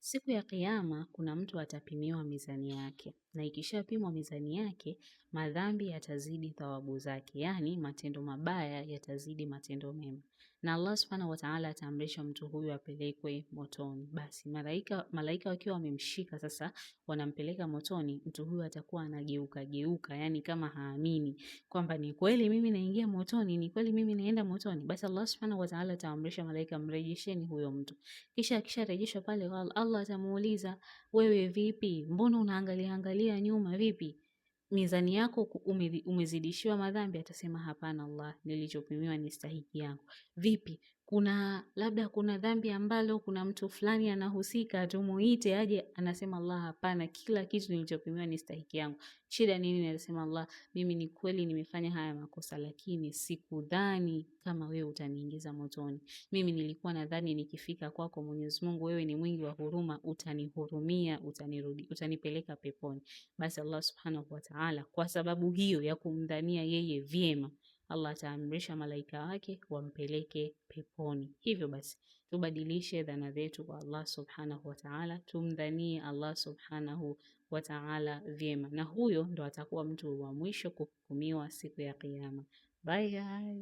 Siku ya Kiyama kuna mtu atapimiwa mizani yake, na ikishapimwa mizani yake, madhambi yatazidi thawabu zake, yaani matendo mabaya yatazidi matendo mema, na Allah subhanahu wa ta'ala ataamrisha mtu huyu apelekwe motoni. Basi malaika wakiwa wamemshika sasa, wanampeleka motoni, mtu huyu atakuwa anageuka geuka, yani kama haamini kwamba ni kweli mimi naingia motoni, ni kweli mimi naenda motoni. Basi Allah subhanahu wa ta'ala ataamrisha malaika, mrejesheni huyo mtu. Kisha akisharejeshwa pale, Allah atamuuliza wewe vipi, mbona unaangalia angalia nyuma vipi? Mizani yako umezidishiwa madhambi? Atasema hapana, Allah, nilichopimiwa ni stahiki yangu. Vipi, kuna labda kuna dhambi ambalo kuna mtu fulani anahusika, tumuite aje? Anasema Allah, hapana, kila kitu nilichopimiwa ni stahiki yangu. Shida nini? Anasema Allah, mimi ni kweli nimefanya haya makosa, lakini sikudhani kama wewe utaniingiza motoni. Mimi nilikuwa nadhani nikifika kwako Mwenyezi Mungu, wewe ni mwingi wa huruma, utanihurumia, utanirudi, utanipeleka peponi. Basi Allah subhanahu wa ta'ala, kwa sababu hiyo ya kumdhania yeye vyema, Allah ataamrisha malaika wake wampeleke peponi. Hivyo basi tubadilishe dhana zetu kwa Allah subhanahu wa ta'ala, tumdhanie Allah subhanahu wa ta'ala vyema, na huyo ndo atakuwa mtu wa mwisho kuhukumiwa siku ya Kiyama. Bye guys.